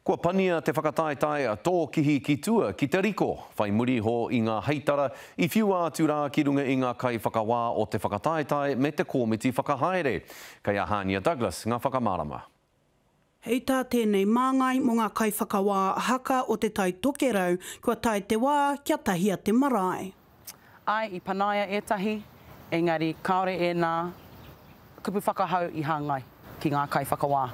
Kua pania te whakataetae a Tō Kihi ki Tua ki te riko, whai muri iho i ngā heitara i whiua atu rā ki runga i ngā kaiwhakawā o te whakataetae me te kōmiti whakahaere. Kei a Hānia Douglas ngā whakamārama. Hei tā tēnei māngai mō ngā kaiwhakawā haka o Te Tai Tokerau, kua tae te wā kia tahia te marae. Āe, i panaia ētahi, engari kāore ēnā kupu whakahau i hāngai ki ngā kaiwhakawā.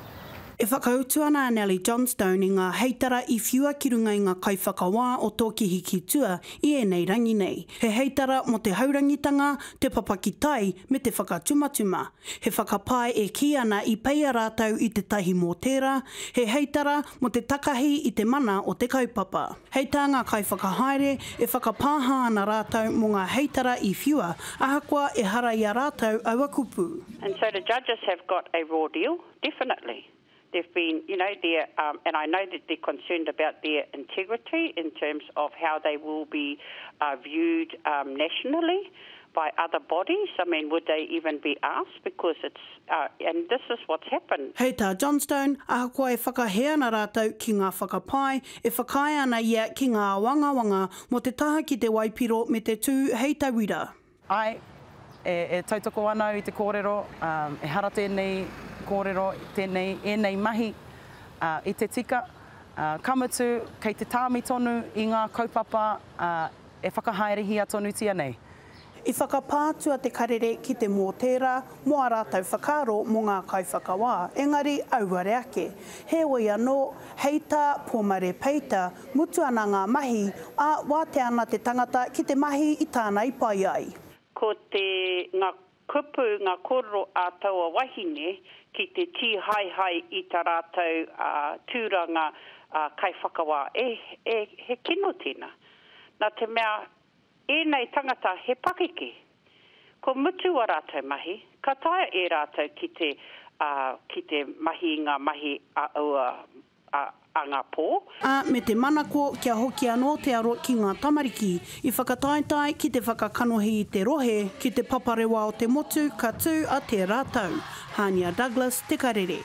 E whakautu ana a Nellie Johnstone i ngā heitara i whiua ki runga i ngā kaiwhakawā o Tō Kihi ki Tua i ēnei rangi nei. He heitara mō te haurangitanga, te papaki tai me te whakatumatuma. He whakapae e kī ana i peia rātou i te tahi mōtēra, he heitara mō te takahi i te mana o te kaupapa. Hei tā ngā kaiwhakahaere, e whakapāha ana rātou mō ngā heitara i whiua, ahakoa ehara i a rātou aua kupu. And so the judges have got a raw deal, definitely. They've been, you know, they're, um, and I know that they're concerned about their integrity in terms of how they will be uh, viewed um, nationally by other bodies. I mean, would they even be asked? Because it's, uh, and this is what's happened. Hei tā Johnstone, ahakoa e whakahē ana rātou ki ngā whakapae, e whakaae ana ia ki ngā āwangawanga mō te taha ki te waipiro me te tū hei tauira. Āe, e tautoko ana au i te kōrero, ehara tēnei kōrero, tēnei, ēnei mahi i te tika, ka mutu, kei te tāmi tonu i ngā kaupapa e whakahaerehia tonutia nei. I whakapā atu a Te Karere ki te mōtēra mō ā rātou whakaaro mō ngā kaiwhakawā, engari auare ake. Heoi anō, hei tā Pomare Peita, mutu ana ngā mahi, ā, wātea ana te tangata ki te mahi i tāna i pai ai. Ko te, ngā kupu, ngā kōrero a taua wahine ki te tīhaehae i tā rātou tūranga kaiwhakawā, e, e, he kino tēnā. Nā te mea, Ēnei tangata he pakeke. Ko mutu a rātou mahi, ka taea e rātou ki te, ā, ki te mahi i ngā mahi a aua, a, a ngā pō. Ā, me te manako kia hoki anō te aro ki ngā tamariki i whakataetae ki te whakakanohi i te rohe, ki te paparewa o te motu ka tū a tērā tau. Hānia Douglas, Te Karere.